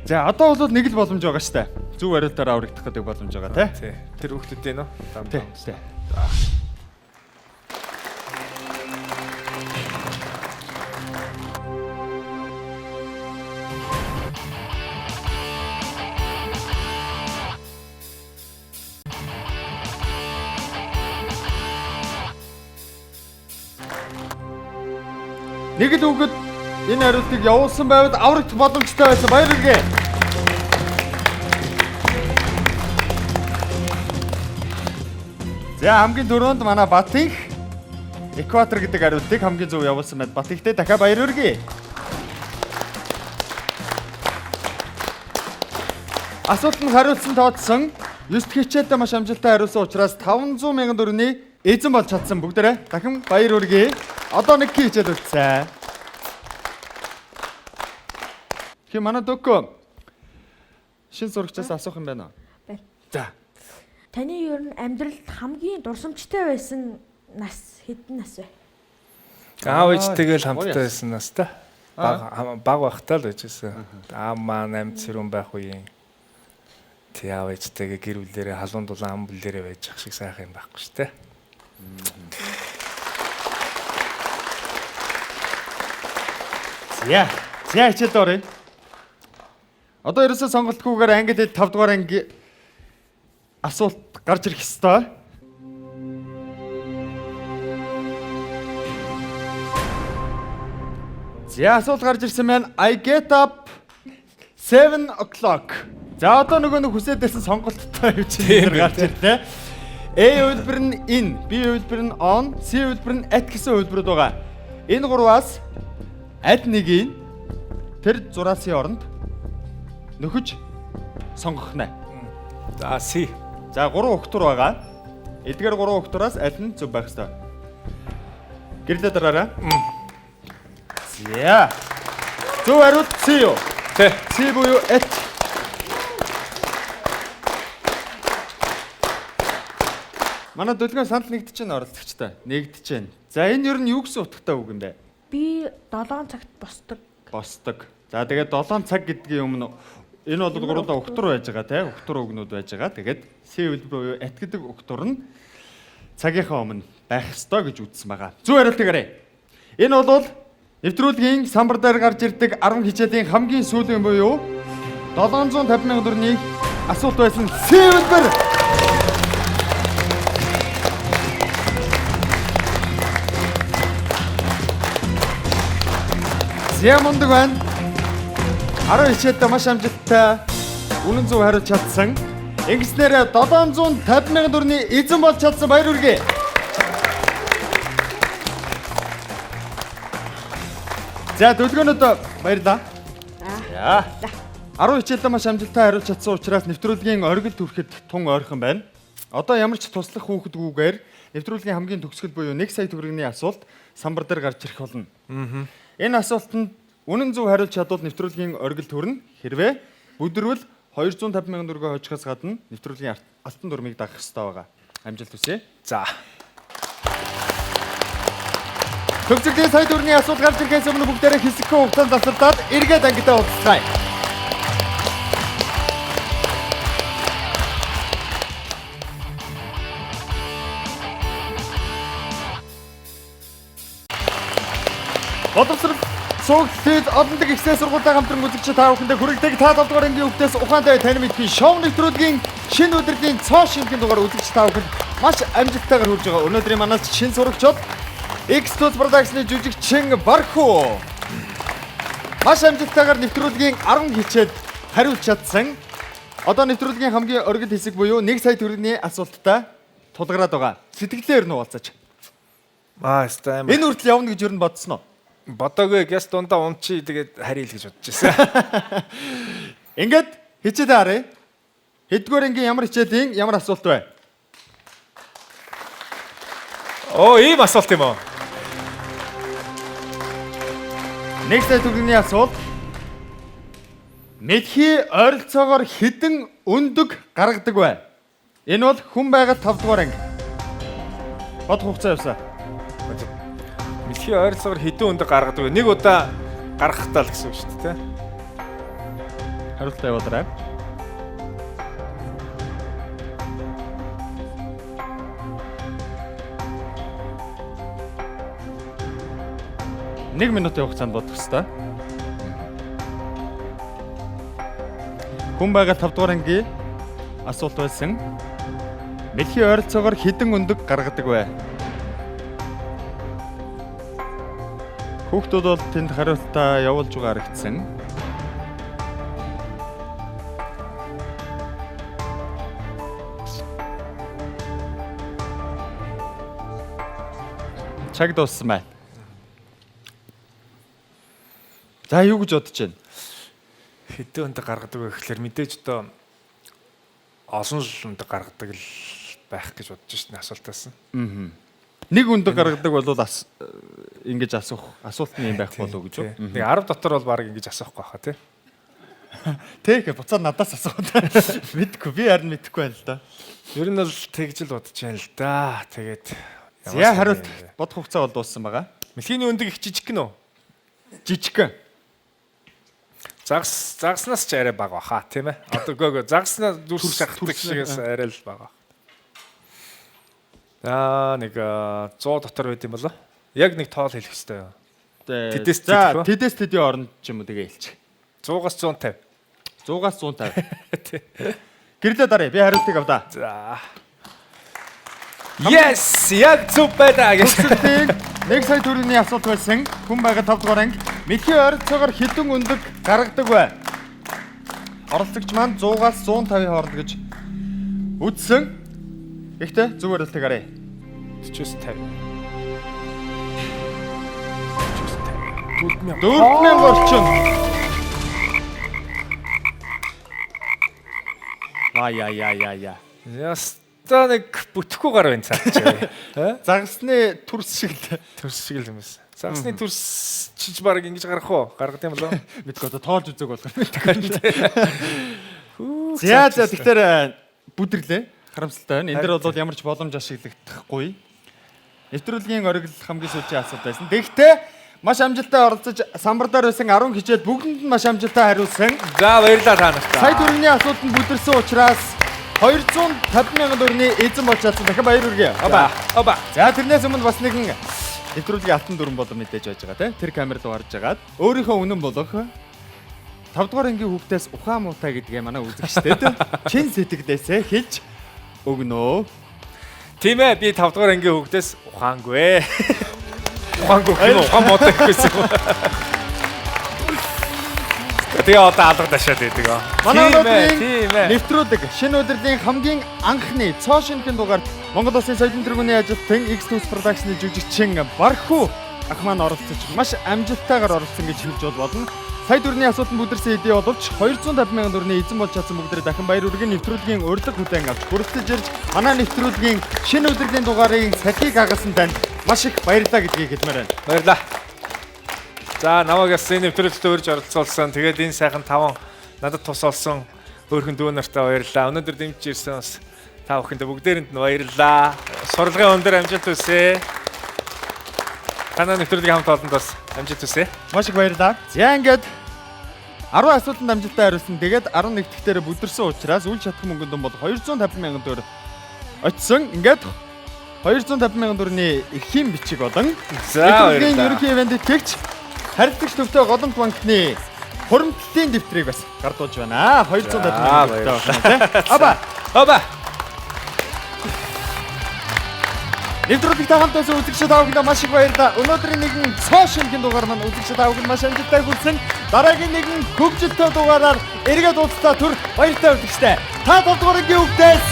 За одоо бол нэг л боломж байгаа штэ. Зөв хариултаар аврагдах гэдэг боломж байгаа тий. Тий. Тэр хүүхдүүдээ нөө. Тий. Тий. Нэг л үгэд энэ хариултыг явуулсан байвал аврагдах боломжтой байсан. Баяр хүргэе. За хамгийн түрүүнд манай Батынх экватор гэдэг хариултыг хамгийн зөв явуулсан байд. Батынхтэй дахиад баяр хүргэе. Асуултанд хариулсан тооцсон 9 дэх хичээлдээ маш амжилттай хариулсан учраас 500 мянган төгрөгийн эзэн болж чадсан бүгдээрээ дахин баяр хүргэе. Одоо нэг хичээл үлдсэн. Тэгэхээр манай Дөкө шин сурагчаас асуух юм байна уу? Байна. За. Таны ер нь амьдралд хамгийн дурсамжтай байсан нас хэдэн нас вэ? Аав ээжтэйгээ л Гоё хамттай байсан нас та. Баг байхдаа л байж байсан. Аав маань амьд сэрүүн байх үеийн. Тий, аав ээжтэйгээ гэр бүлээрээ халуун дулаан ам бүлээрээ байж ах шиг сайхан юм байхгүй шүү дээ. За. За, хичээлд оръё. Одоо ерөөсөө сонголтгүйгээр англи хэл 5 дугаар анги асуулт гарч ирэх ёстой. За, асуулт гарч ирсэн байна. I get up 7 o'clock. За, одоо нөгөө нэг хүсээд байсан сонголттой юм чинь Тийм гарч ирлээ. A хувилбар нь in, B хувилбар нь on, C хувилбар нь at гэсэн хувилбарууд байгаа. Энэ гурваас аль нэгийг тэр зураасын оронд нөхөж сонгох нэ. За, C. За, гурван өгтөр байгаа. Эдгээр гурван өгтөрөөс аль нь зөв байх ёстой? Гэрлээ дараарай. За. Зөв хариулт C юу? Тэ. C буюу at. Манай дүлгэн санал нэгдэж байна оролцогчтой. Нэгдэж байна. За, энэ ер нь юу гэсэн утгатай үг юм бэ? Би 7 цагт босдог. Босдог. За, тэгээд 7 цаг гэдгийн өмнө энэ бол гурлаа уктур байж байгаа те, уктур үгнүүд байж байгаа. Тэгээд C хэлбэр буюу at гэдэг уктур нь цагийнхаа өмнө байх ёстой гэж үзсэн байгаа. Зөв хариултыг харъя. Энэ бол нэвтрүүлгийн самбар дээр гарч ирдэг 10 хичээлийн хамгийн сүүлийн буюу 750 сая төгрөгийн асуулт байсан C хэлбэр. Зя мундаг байна. 10 хичээлдээ маш амжилттай үнэн зөв хариулж чадсан. Ингэснээр 750 сая төгрөгийн эзэн болж чадсан, баяр хүргэе. За, дүлгөөнүүд баярлалаа. За. 10 хичээлдээ маш амжилттай хариулж чадсан учраас нэвтрүүлгийн оргил төрөхөд тун ойрхон байна. Одоо ямар ч туслах хүүхэдгүүгээр нэвтрүүлгийн хамгийн төгсгөл буюу 1 сая төгрөгийн асуулт самбар дээр гарч ирэх болно. Энэ асуултанд үнэн зөв хариулж чадвал нэвтрүүлгийн оргил төрнө. Хэрвээ бүдэрвэл 250 мянган төгрөгөө хожихоос гадна нэвтрүүлгийн алтан дүрмийг дагах ёстой байгаа. Амжилт хүсье. За. Төгсгөлийн сая төгрөгийн асуулт гарч ирэхээс өмнө бүгдээрээ хэсэгхэн хугацаанд завсардаад эргээд ангидаа уулзцгаая. Боловсрол суугдлыг олондаг ихсээ сургуультай хамтран үзэгч та бүхэндээ хүргэдэг та 7 дугаар ангийн үгтээс ухаантай тань мэдхийн шоу нэвтрүүлгийн шинэ өдрийн цоо шинэхэн дугаар үзэгч та бүхэнд маш амжилттайгаар хүрж байгаа. Өнөөдрийн манай шинэ сурагч бол X2 Production-ы жүжигчин Барху. Маш амжилттайгаар нэвтрүүлгийн 10 хичээл хариулж чадсан. Одоо нэвтрүүлгийн хамгийн оргил хэсэг буюу 1 сая төгрөгийн асуулттай тулгараад байгаа. Сэтгэлээ ер нь уулзаач. Аа, өстой амар. Энэ хүртэл явна гэж ер нь бодсон уу? Бодоогүй гяс дундаа унчи, тэгээд харил гэж бодож байсан. Ингээд хичээлээ харъя. Хэддүгээр ангийн ямар хичээлийн ямар асуулт вэ? Оо, ийм асуулт юм уу? 1 сая төгрөгийн асуулт. Мэдхий ойролцоогоор хэдэн өндөг гаргадаг вэ? Энэ бол хүн байгаль 5 дугаар анги. Бодох хугацаа явсан. Мэлхий ойролцоогоор хэдэн өндөг гаргадаг вэ? Нэг удаа гаргахтаа л гэсэн үг шүү дээ, тэ? Хариултаа явуулаарай. Нэг минутын хугацаанд бодох ёстой. Хүн байгаль 5 дугаар ангийн асуулт байсан. Мэлхий ойролцоогоор хэдэн өндөг гаргадаг вэ? Хүүхдүүд бол тэнд хариултаа явуулж байгаа харагдсан. Цаг дууссан байна. За, юу гэж бодож байна? Хэдэн өндөг гаргадаг вэ гэхлээр мэдээж одоо олон л өндөг гаргадаг л байх гэж бодож шин асуултаас нь. Нэг өндөг гаргадаг бол ас ингэж асуух асуулт нь юм байх болов уу гэж үү? Нэг 10 дотор бол баг ингэж асуухгүй байхаа тий. Тэг буцаад надаас асууад. Мэдгүй би харин мэдэхгүй байна л да. Ер нь бол тэгж л бодож байна л да. Тэгээд За хариулт бодох хугацаа бол дууссан байгаа. Мэлхийний өндөг их жижиг гэнэ үү? Жижигхэн. Загас загаснаас ч арай бага баха тийм ээ. Одоо гоо загаснаас дүрс шахдаг шигээс арай л бага. За нэг 100 дотор байд юм болоо. Яг нэг тоол хэлэх хэвээр. Тэдээс за тэдэх үү? тэдэс тэдийн оронд ч юм уу тэгээ хэлчих. 100-аас 150. 100-аас 150. Гэрлээ даръя. Би хариултыг авдаа. За. Yes, яг зөв байлаа гэж. Төгсөлтийн 1 сая төгрөгийн асуулт байсан. Хүн байгаа 5 дугаар анги мэлхийн ойролцоогоор хэдэн өндөг гаргадаг вэ? Оролцогч маань 100-аас 150-ын хооронд гэж үздсэн. Гэхдээ зөв хариултыг харъя. 40-с 50. 4000 орчим. Ва я я я я. Яста нэг бүтэхгүй гар байна цаа чи. Э? Загасны төрс шиг л Төрс шиг л юм байна. Загасны төрс чиж баг ингэж гарах уу? Гаргад юм болоо. мэдгүй одоо тоолж үзег болох мэдгүй. За за тэгэхээр бүдэрлээ. Харамсалтай байна. Энэ дэр бол ямар ч боломж ашиглагдахгүй. Нэвтрүүлгийн оргил хамгийн сүүлийн асуулт байсан. Тэгэхдээ маш амжилттай оролцож самбардаар байсан 10 хичээл бүгдэнд нь маш амжилттай хариулсан. За баярлалаа та нарт. Сая төгрөгийн асуултанд бүдэрсэн учраас 250 мянган төгрөгийн эзэн болж чадсан. Дахин баяр хүргэе. Оба. Оба. За тэрнээс өмнө бас нэгэн нэвтрүүлгийн алтан дүрэн болон мэдээж байж байгаа тийм. Тэр камер руу харж агаад өөрийнхөө үнэн болох 5 дугаар ангийн хүүхдээс ухаан муутай гэдгээ манай үзэгчдэд чин сэтгэлээсээ хэлж өгнө. Тийм ээ би 5 дугаар ангийн хүүхдээс ухаангүй. Ухаангүй гэх юм уу? Ухаан муутай гэсэн юм. Тэгээ одоо алга дашаад байдаг. Манай Тийм ээ, өнөөдрийн тийм ээ. нэвтрүүлэг шинэ өдрийн хамгийн анхны цоо шинэхэн дугаард Монгол Улсын соёлын тэргүүний ажилтан X2 Production-ы жүжигчин Бархүү ах маань оролцож маш амжилттайгаар оролцсон гэж хэлж болно. Сая дөрвний асуултанд бүдэрсэн хэдий боловч 250 мянган төгрөгийн эзэн болж чадсан бүгдээ дахин баяр хүргэн нэвтрүүлгийн урилга хүлээн авч хүрэлцэж ирж манай нэвтрүүлгийн шинэ өдрийн дугаарыг сахиг хагалсан танд маш их баярлалаа гэдгийг хэлмээр байна. Баярлалаа. За намайг бас энэ нэвтрүүлэгт урьж оролцуулсан. Тэгээд энэ сайхан таван надад тус болсон өөрхөн дүү нартаа баярлалаа. Өнөөдөр дэмжиж ирсэн бас та бүхэндээ бүгдээрэнд нь баярлалаа. Сурлагын өндөр амжилт хүсье. Танай нэвтрүүлгийн хамт олонд бас амжилт хүсье. Маш их баярлалаа. За ингээд 10 асуултанд амжилттай хариулсан. Тэгээд 11 дахь дээр бүдэрсэн учраас үл чадах мөнгөнд бол 250 мянган төгрөг очсон. Ингээд 250 мянган төгрөгийн эрхийн бичиг болон За нэвтрүүлгийн баярлалаа. ерөнхий ивент итгэгч харилцагч төвтэй Голомт банкны хуримтлалын дэвтрийг бас гардуулж байна. 250 мянган төгрөгтэй байна тий. Аба. Оба. Нэвтрүүлэгтэй хамт байсан үзэгчид та бүхэндээ маш их баярлалаа. Өнөөдрийн нэгэн цоо шинэхэн дугаар маань үзэгчид та бүхэнд маш амжилттай хүрсэн. Дараагийн нэгэн хөгжилтэй дугаараар эргээд уулзлаа түр баяртай үзэгчтэй. Та 5 дугаар ангийн хүүхдээс